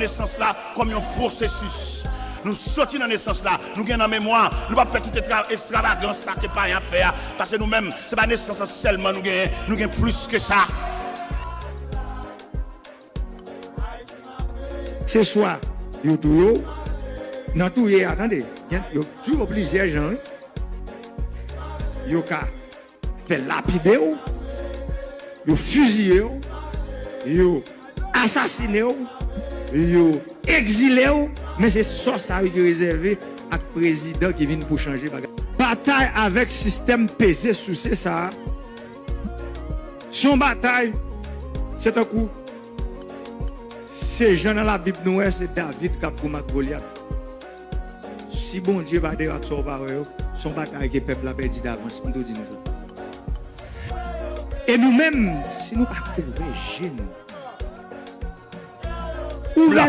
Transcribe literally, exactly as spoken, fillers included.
nesans la kòm yon pwosesis. Nou soti nan nesans la, nou gen nan memwa, nou p ap fè tout ekstra- ekstravagans sa ke payen ap fè a. Paske nou menm, se pa nesans lan sèlman nou genyen, nou gen plis ke sa. Se swa yo touye w, nan touye a, tande, gen- yo touye w plizyè jan, wi. Yo ka fè lapide w, yo fiziye w, yo asasine w, yo egzile w, men se sò sa yo ki rezève ak prezidan ki vin pou chanje bagay. Batay avèk sistèm peze souse sa a, se yon batay, se tankou, se jan nan Labib nou wè, se David k ap goumen ak Golyat. Si Bondye pa deyò ak sa w pa wè yo, se yon batay ke pèp la pèdi davans, m tou di nou sa. E nou menm, si nou pa ouvè je nou, ouvè